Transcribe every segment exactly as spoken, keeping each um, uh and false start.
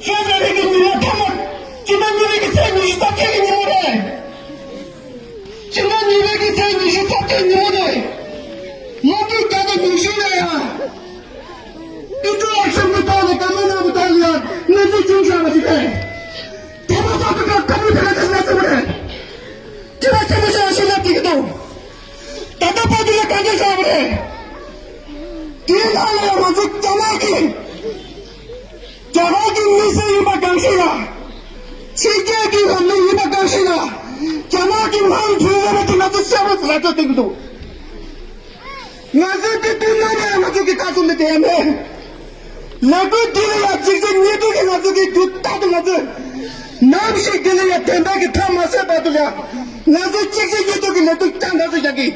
ཤོག་ལྷེ་རིགས་ཀྱི་ཉིན་མོ་ཐ་མ། སྤྱི་ཟླ་གཉིས་པའི་གི་ཚེས་ཉི་ཤུ་རྩ་བརྒྱད་ཀྱི་ཉིན་མོ་རེད། སྤྱི་ཟླ་གཉིས་པའི་གི་ཚེས་ཉི་ཤུ་རྩ་བརྒྱད་ཉིན་མོ་རེད། སློབ་ཕྲུག་བརྒྱ་དང་ཉི་ཤུ་ལ་ཡང་། ཨིན་ཌོ་ཨེག་ཤན་གྱི་ཐོག་ནས་བཀའ་མོལ་གནང་བའི་ཐོག་ལ་ཡང་གནས་ཚུལ་བྱུང་བཞག་པ་ཞིག་རེད། དེ་མ་ཐག་ཏུ་བཀའ་མོལ་དེ་ལ་དེ་ལ་བརྩི་བ་རེད། ཅི་ལ་ཆེན་པོ་ཞིག་ཡང་ཤེས་ན་འགྲིག་གི་འདུག་ད་ལྟ་བར་དུ་ལ་གང་འདྲ་བཞག་པ་རེད། དེའི་ནང་ལ་ཡང་ང་ཚོ་རྒྱ་ནག་གི་རྒྱ་གར་གྱི་མི་སེར་ཡིན་པ་གང་ཞིག་ལ། ཕྱི་རྒྱལ་གྱི་ལམ་ལུགས་ཡིན་པ་གང་ཞིག་ལ། རྒྱ་ནག་གི་དམངས་གཙོའི་རེ་བ་དེ་ང་ཚོ་གསལ་པོ་ལ་ཚོད་བསྟན་གྱི་འདུག་ང་ཚོས་དེ་དུས་ནམ་ཡང་ང་ཚོ་གི་ཁ་ཚུམ་ནས་དེ་ཡང་མེད། ལས་འགུལ་འདི་ལ་ཡང་གཅིག་རྗེས་གཉིས་མཐུད་ཀྱིས་ང་ཚོ་གི་དུས་རྟག་ཏུ་ང་ཚོས་ནམ་ཞིག་འདི་ལ་ཡང་བདེན་པ་གི་མཐའ་མ་གསལ་བར་དུ་ཡང་ང་ཚོས་གཅིག་རྗེས་གཉིས་མཐུད་ཀྱིས་ལས་འགུལ་བསྐྱངས་ང་ཚོ་བཞག་གི།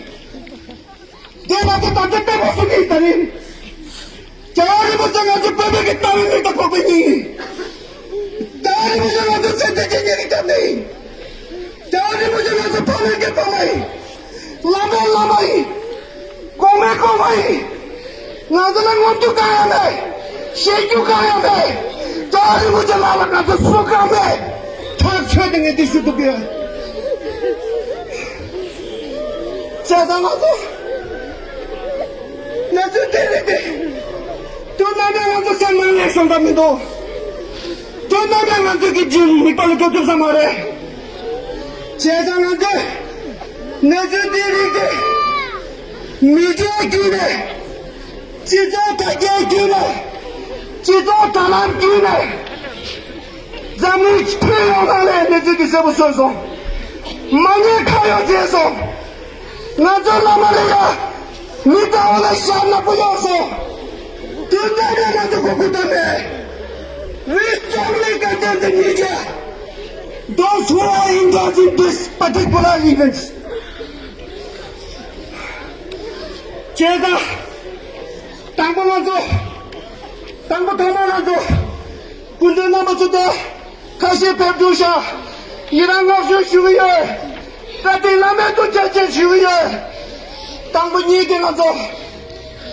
དེ་ང་ཚོ་དམ་བཅའ་བརྟན་པོ་བཟུང་གི་ཡིན། ད་རེས་རྒྱལ་བ་རིན་པོ་ཆེ་ང་ཚོ་བོད་པའི་གི་རྟ་བའི་མིག་དང་ཁོག་པའི་སྙིང་ཡིན། རྒྱལ་བ་རིན་པོ་ཆེ་ང་ཚོ་སེམས་ཅན་གྱི་སྙིང་གི་རྒྱབ་ནས་ཡིན། རྒྱལ་བ་རིན་པོ་ཆེ་ང་ཚོ་ཕ་མའི་གི་ཕ་མ་ཡིན། བླ་མའི་བླ་མ་ཡིན། གོང་མའི་གོང་མ་ཡིན། ང་ཚོ་ལ་ངོམ་རྒྱུ་གང་ཡང་མེད། བཤད་རྒྱུ་གང་ཡང་མེད། རྒྱལ་བ་རིན་པོ་ཆེ་ལགས་ལ་ང་ཚོ་སུ་གང་མེད། ཐག་ཆོད་དེ་ངས་འདི་ཞུ་ཐུབ་ཀྱི་ཡོད། བྱས་ཙང་ང་ཚོ་གནས་ཚུལ་དེ་རིགས་དེ་དུས་ནམ་ཡང་ང་ཚོ་སེམས་ནང་ནས་ཤོང་ཐབས་མི་འདུག་དུས་ནམ་ཡང་ང་ཚོ་གི་རྒྱུད་མིག་པ་ལ་འགྲོ་ཐུབ་ས་མ་རེད། བྱས་ཙང་ང་ཚོས་གནས་ཚུལ་འདི་རིགས་དེ་མི་སྒེར་བརྒྱུད་ནས། སྤྱི་ཚོགས་དྲ་རྒྱའི་བརྒྱུད་ནས། སྤྱི་ཚོགས་དྲ་ལམ་བརྒྱུད་ནས། འཛམ་གླིང་ཁྱོན་ཡོངས་ནང་ལ་གནས་ཚུལ་འདི་གསལ་པོ་བཟོས་སོང་། མ་ཉེས་ཁ་གཡོགས་བྱས་སོང་། ང་ཚོ་བླ་མ་ལ་ཡ་མི་འདྲ་བ་ལ་ཞབས་ནག་པོ་གཡོགས་སོང་། དུས་འདི་ནས་ང་ཚོ་གོ་སྐབས་ཐོབ་མེད། We strongly condemn the media, those who are indulging these particular events. བྱས་ཙང་། དང་པོ་ང་ཚོ། དང་པོ་ཐོག་མར་ང་ཚོ། སྐུ་མགྲོན་རྣམ་པ་ཚོ་དང་། ཁ་ཤས་ཕེབས་འདུག་ཤག་ཡི་རང་བསྔགས་བརྗོད་ཞུ་གི་ཡོད། བཀའ་དྲིན་བླ་མེད་དུ་ཆེ་ཆེ་ཞུ་གི་ཡོད། དང་པོ་ཉིད་ཀྱིས་ང་ཚོ།